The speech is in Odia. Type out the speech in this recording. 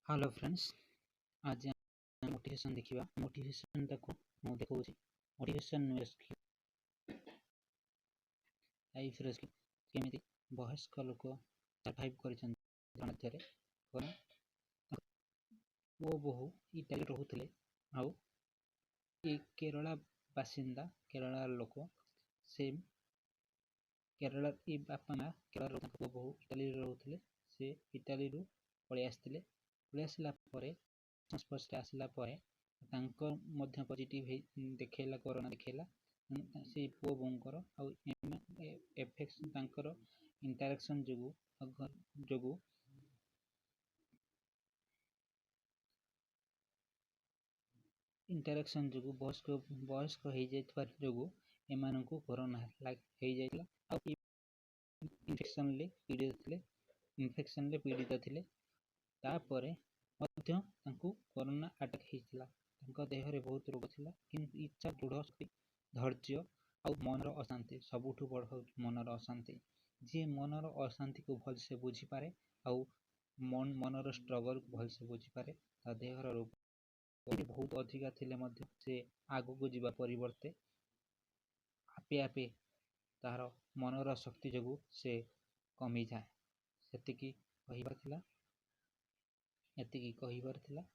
ହ୍ୟାଲୋ ଫ୍ରେଣ୍ଡସ୍, ଆଜି ଆମେ ମୋଟିଭେସନ୍ ଦେଖିବା। ମୋଟିଭେସନ୍ଟାକୁ ମୁଁ ଦେଖାଉଛି। ମୋଟିଭେସନ୍ ରେସ୍କ୍ୟୁ, ଲାଇଫ୍ ରେସ୍କ୍ୟୁ, କେମିତି ବୟସ୍କ ଲୋକ ସର୍ଭାଇଭ୍ କରିଛନ୍ତି ମଧ୍ୟରେ। ପୁଅ ବୋହୂ ଇଟାଲୀ ରହୁଥିଲେ ଆଉ ଏ କେରଳା ବାସିନ୍ଦା, କେରଳାର ଲୋକ। ସେ କେରଳ, ଏ ବାପା ମା କେରଳ, ତାଙ୍କ ପୁଅ ବୋହୂ ଇଟାଲୀରେ ରହୁଥିଲେ। ସେ ଇଟାଲୀରୁ ପଳେଇ ଆସିଥିଲେ। ପଳେଇ ଆସିଲା ପରେ, ସଂସ୍ପର୍ଶରେ ଆସିଲା ପରେ ତାଙ୍କ ମଧ୍ୟ ପଜିଟିଭ୍ ହେଇ ଦେଖେଇଲା, କରୋନା ଦେଖେଇଲା ସେଇ ପୁଅ ବୋହୂଙ୍କର। ଆଉ ଏଫେକ୍ସନ୍ ତାଙ୍କର ଇଣ୍ଟରାକ୍ସନ୍ ଯୋଗୁଁ ଇଣ୍ଟରାକ୍ସନ୍ ଯୋଗୁଁ ବୟସ୍କ ହେଇଯାଇଥିବା ଯୋଗୁଁ ଏମାନଙ୍କୁ କରୋନା ହେଇଯାଇଥିଲା ଆଉ ଇନଫେକ୍ସନ୍ରେ ପୀଡ଼ିତ ଥିଲେ। ଇନଫେକ୍ସନ୍ରେ ପୀଡ଼ିତ ଥିଲେ, ତାପରେ ମଧ୍ୟ ତାଙ୍କୁ କରୋନା ଆଟାକ୍ ହେଇଥିଲା। ତାଙ୍କ ଦେହରେ ବହୁତ ରୋଗ ଥିଲା, କିନ୍ତୁ ଇଚ୍ଛା, ଦୃଢ଼ ଶକ୍ତି, ଧୈର୍ଯ୍ୟ ଆଉ ମନର ଅଶାନ୍ତି। ସବୁଠୁ ବଡ଼ ହେଉଛି ମନର ଅଶାନ୍ତି। ଯିଏ ମନର ଅଶାନ୍ତିକୁ ଭଲସେ ବୁଝିପାରେ ଆଉ ମନର ଷ୍ଟ୍ରଗଲ୍କୁ ଭଲସେ ବୁଝିପାରେ, ତା ଦେହର ରୋଗ ବହୁତ ଅଧିକା ଥିଲେ ମଧ୍ୟ ସେ ଆଗକୁ ଯିବା ପରିବର୍ତ୍ତେ ଆପେ ଆପେ ତାହାର ମନର ଶକ୍ତି ଯୋଗୁଁ ସେ କମିଯାଏ। ସେତିକି କହିବାର ଥିଲା, ଏତିକି କହିବାର ଥିଲା।